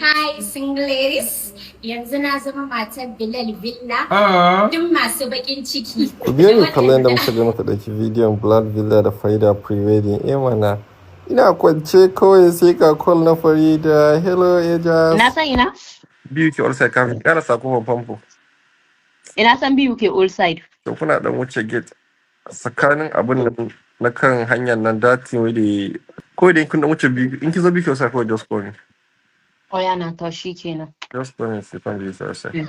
Hi, single ladies. Yanzu na zama matar Bilal Villa. Duk masu bakin ciki. Ku biyo ni kallon da muka je muka ɗauki bidiyon Bilal Villa da Farida pre-wedding. Eh mana, ina kwance kawai sai ga call na Farida. "Hello, Ejas." Na san ina? BUK Old Side, kafin ƙarasa kofar famfo. Ina san BUK Old Side. To, kuna ɗan wuce gate tsakanin abun nan na kan hanyar nan, datin wai da kawai da kun ɗan wuce biyu in ki zo BUK Old Side, kawai just call me. Oya na, to shi kenan. Just call me, sai kan BUK Old Side.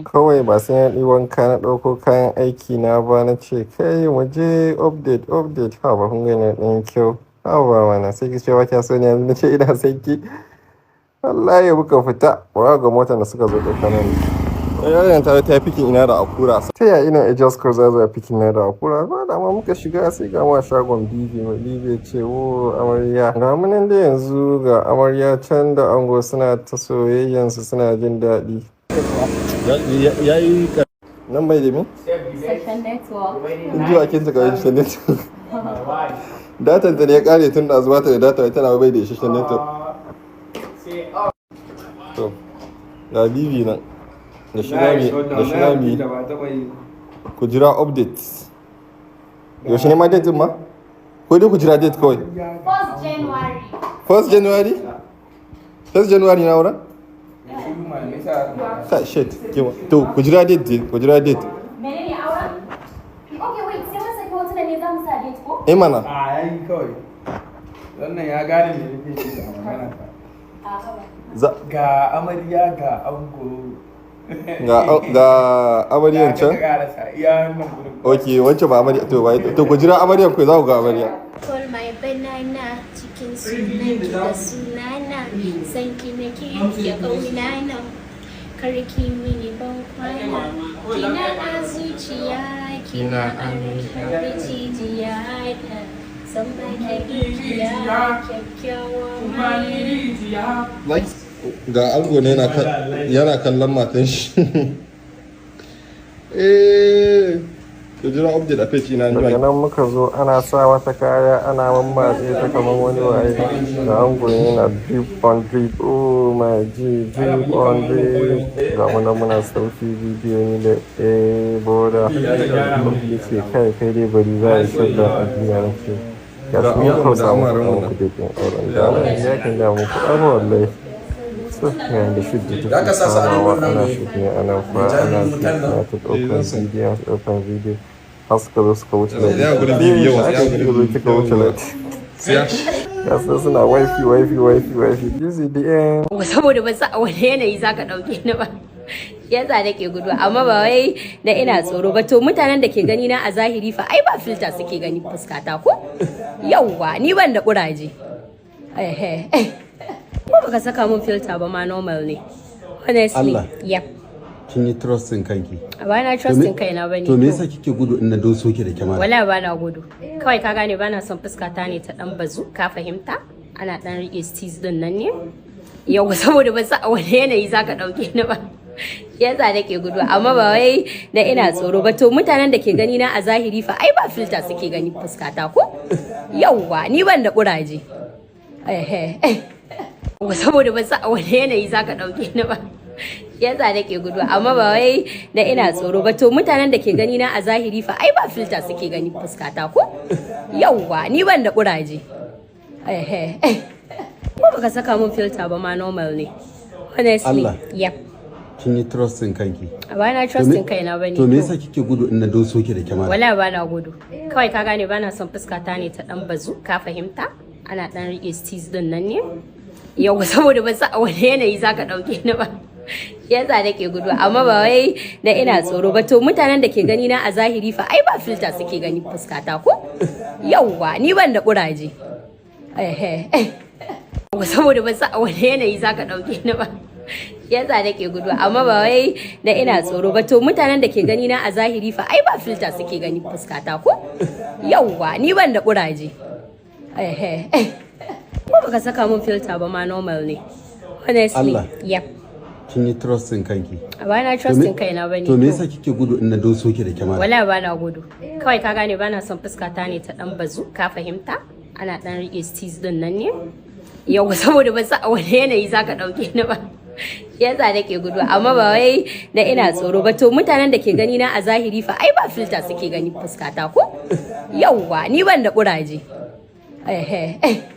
Kawai ba sai na ɗi wanka na ɗauko kayan aiki na ba, na ce, "Kai, mu je update, update." Ha ba, kun ga na ɗan kyau. Ha ba mana, sai ki ce ba kya so ne yanzu, na ce ina son ki. Wallahi muka fita, wa ga motar da suka zo ɗauka nan. Yarinyar ta ta picking ina da akura. Ta ya ina Ejaz ko za za picking na da akura? Ba da ma muka shiga, sai ga mu a shagon Bibi. Mai Bibi ya ce, "Wo amarya." Ga mu nan dai yanzu, ga amarya can da ango suna ta soyayyansu, suna jin daɗi. Ya yi. Nan bai da me? Session network. In ji wa kin ta kawai network. Datan ta ne ya kare tun da zuwa ta da data, tana bai da isasshen network. To, ga Bibi nan. Da shi za mu da shi za mu yi. Ku jira update. Yaushe ne ma date din ma? Ko dai ku jira date kawai. 1st January. 1st January? 1st January na wurin? Ka shit. To, ku jira date dai, ku jira date. Menene auren? Okay, wait, sai mun saki hotuna ne za mu sa date ko? Eh mana. A yayi kawai. Wannan ya gane me nake ce a magana ta. Za Ga amarya, ga ango. Ga amaryan can. Ka karasa iya wannan gurin. Ok, wancan ba amarya, to ba, to ku jira amaryan, ku za ku ga amarya. Call my banana, cikin sunanki da sunana, sanki nake ya ƙaunana, karki mini ban kwana, kina a zuciya, kina a rai, jijiya ta san baki dukiya, kyakkyawa mai. Ga ango ne yana kallon matan shi. Eh, ku jira update a page ina. Daga nan muka zo ana sa mata kaya, ana mammatse ta kamar wani waye. Ga ango yana drip on drip, oh my G, drip on drip. Ga muna muna selfie video ni da eh boda. Ya ce, "Kai, kai dai bari, za a yi shadda a duniya." Na ce ga su ni ko samu faɗa muku date ɗin auren da ana ya kan ga muku abu wallahi. So yayin da shoot da take kamawa, ana shoot ne, ana fa ana shoot, ana ta ɗaukan bidiyo, ɗaukan bidiyo, har suka zo suka wuce da Ya gurin bibi yawa, ya aka gurin zo kika wuce lati. Siya. Ga su suna wifey, wifey, wifey, wifey. This is the end. Saboda ban san a wani yanayi zaka dauke ni ba, yasa nake gudu, amma ba wai da ina tsoro ba. To, mutanen da ke gani na a zahiri fa, ai ba filter suke gani fuskata ko? Yauwa, ni ban da kuraje. Ehe, ko baka saka mun filter ba ma, normal ne, honestly. Allah. Yep. Kin yi trusting kanki? Ba na trusting kaina bane. To, me yasa kike gudu in na doso ki da kyamara? Wala ba na gudu, kawai ka gane ba na son fuskata ne ta dan bazu, ka fahimta? Ana dan rike steez din nan ne yau, saboda ban san a wani yanayi zaka dauke ni ba, yasa nake gudu, amma ba wai da ina tsoro ba. To, mutanen da ke gani na a zahiri fa, ai ba filter suke gani fuskata ko? Yauwa, ni ban da kuraje. Ehe, saboda ban san a wani yanayi zaka dauke ni ba, yasa nake gudu, amma ba wai da ina tsoro ba. To, mutanen da ke gani na a zahiri fa, ai ba filter suke gani fuskata ko? Yauwa, ni ban da kuraje. Ehe, ko baka saka mun filter ba ma, normal ne, honestly. Allah. Yep. Kin yi trusting kanki? Ba na trusting kaina bane. To, me yasa kike gudu in na doso ki da kyamara? Wala ba na gudu, kawai ka gane ba na son fuskata ne ta dan bazu, ka fahimta? Ana dan rike steez din nan ne yau, saboda ban san a wani yanayi zaka dauke ni ba, yasa nake gudu, amma ba wai da ina tsoro ba. To, mutanen da ke gani na a zahiri fa, ai ba filter suke gani fuskata ko? Yauwa, ni ban da kuraje. Ehe, saboda ban san a wani yanayi zaka dauke ni ba, yasa nake gudu, amma ba wai da ina tsoro ba. To, mutanen da ke gani na a zahiri fa, ai ba filter suke gani fuskata ko? Yauwa, ni ban da kuraje. Ehe, ko baka saka mun filter ba ma, normal ne, honestly. Allah. Yep. Kin yi trusting kanki? Ba na trusting kaina bane. To, me yasa kike gudu in na doso ki da kyamara? Wala ba na gudu, kawai ka gane ba na son fuskata ne ta dan bazu, ka fahimta? Ana dan rike steez din nan ne. Yau saboda ban san a wani yanayi zaka ɗauke ni ba. Yasa nake guduwa, amma ba wai da ina tsoro ba. To, mutanen da ke gani na a zahiri fa, ai ba filter suke gani fuskata ko? Yauwa, ni ban da kuraje. Ehe.